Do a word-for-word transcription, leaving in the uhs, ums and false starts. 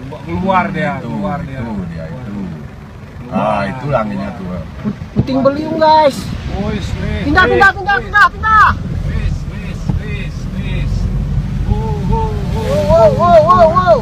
Keluar dia, itu, keluar dia. Itu dia, itu. Ah, itulah anginnya tu. Puting beliung, guys. Pindah, pindah, pindah, pindah, pindah. Wis, wis, wis, wis. Wow, wow, wow, wow, wow.